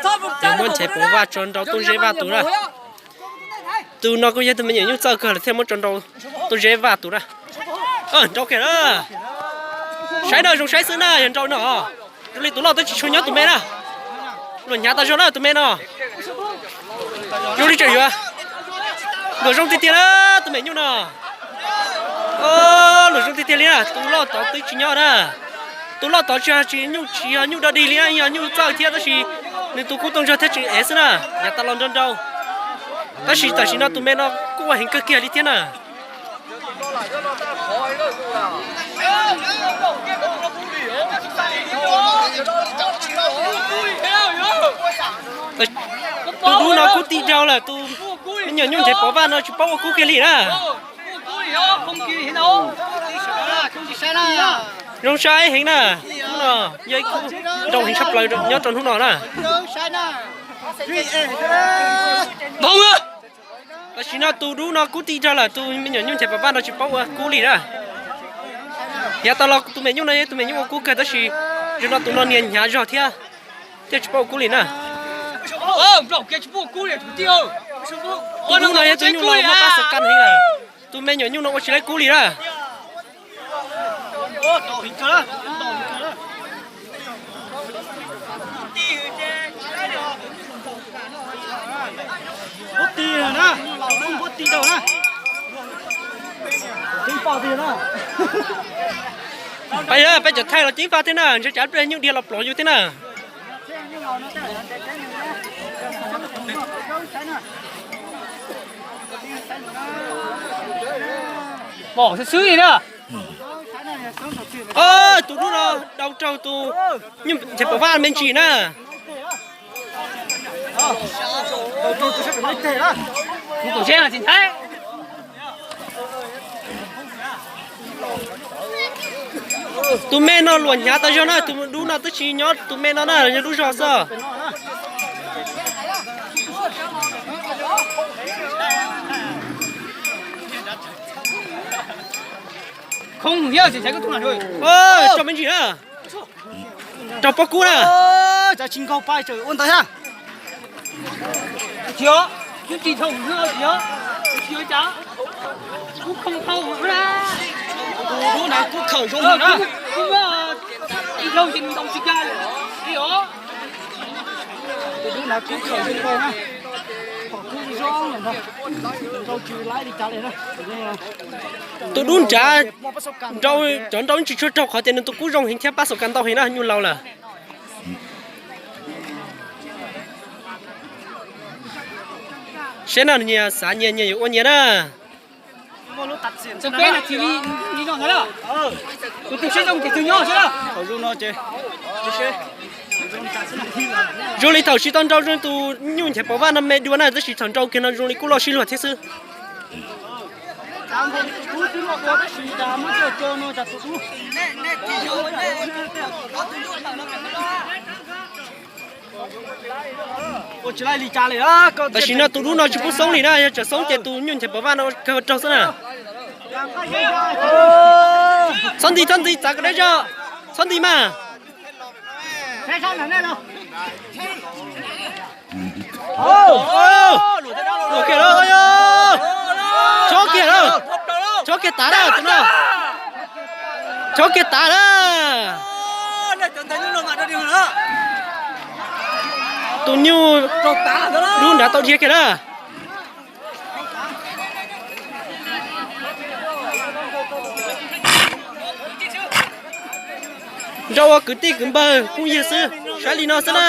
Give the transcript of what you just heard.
Yog muab Nchaiv Pov Vaj tso nrau Tooj Zeb Vaj tus na. Tus no kuj yog tus me nyuam nyuj txawj kawg lawm thiaj muab tso nrau Tooj Zeb Vaj tus na. Nrau kiag na. Saib na, zoo saib xwb na, yog nrau no. Zoo li tus loj twb tsis tshua nyob tus me na. Luam hnyav tas zog na tus me no. Zoo li tseem yuav. Luam zoo tiag tiag na tus me nyuj no. Luam zoo tiag tiag li na, tus loj tod twb tsis nyob na. Tus loj tod tsis yog tsis nyuj, tsis yog nyuj dog dig li na, yog nyuj txawj thiab tab sis nws tus kub tooj zog thiab tseem ev xwb na, yav tas los nrau nrau. Tab sis tam sim no tus me no kuj ua heev kawg kiag li thiab na. Tus dub no kub ti dhau lawm, tus me nyuam nyuj Nchaiv Pov Vaj no tsis paub ua kub kiag li na. Zoo saib heev na, kub no yog ib kub nrau heev tshaj plaws nyob rau hnub no na. Tam sim no tus dub no kub ti dhau lawm, tus me nyuam nyuj Nchaiv Pov Vaj no tsis paub ua kub li na. Yav tas los tus me nyuj no yog tus me nyuj ua kub kawg tab sis zoo no tus no niag hnyav zog thiab, thiaj tsis paub ua kub li na. Tus dub no yog tus nyuj laus muaj pab xov kas heev lawm, tus me nyuam nyuj no ua tsis laib kub li na. Peb, peb cov thaij los ceev faj thiab na, ntshe tsam pliag nyuj dhia los plov yus thiab na. Pom xwb xwb li na. Tus dub no dau raug tus nyuj Nchaiv Pov Vaj me ntsis na. Tus me no luam hnyav tas zog na, tus dub no twb tsis nyob, tus me no na yog dub zog xwb. Rau me ntsis na. Rau pob kub na. Tsis nkaug pais tseem ua ntawd thiab. Tus dub na kub khawm zoo na. Tus dub na kub khawm zoo na. Pom kub zoo na. Nrau tsis laib li cas li na. Tus dub nrad nrau, cov nrau tsis tshua raug qhov tias nws tus kub zoo heev thiab pab xov kas ntau heev na, nyuj laus lawm. Saib no nyias xav nyias, nyias yuav ua nyias na. Zoo li thaum tsis tau nrau zoo tus nyuj Nchaiv Pov Vaj no me dua na, tab sis thaum nrau kiag no zoo li kuj loj sib luag thiab xwb. Tam sim no tus dub no tsis pub xoob li na, yog tseem xoob ces tus nyuj Nchaiv Pov Vaj no kawg ua raug xwb na. Txhob nti, txhob nti, txav kom deb zog, txhob nti mas. Luam kiag lawm, chob kiag lawm, chob kiag tav lawm tus no, chob kiag tav lawm. Tus nyuj dub nrad tau dhia kiag na. Nrau ua kwv tij kwv npawg phooj ywg xwb, saib li no xwb na.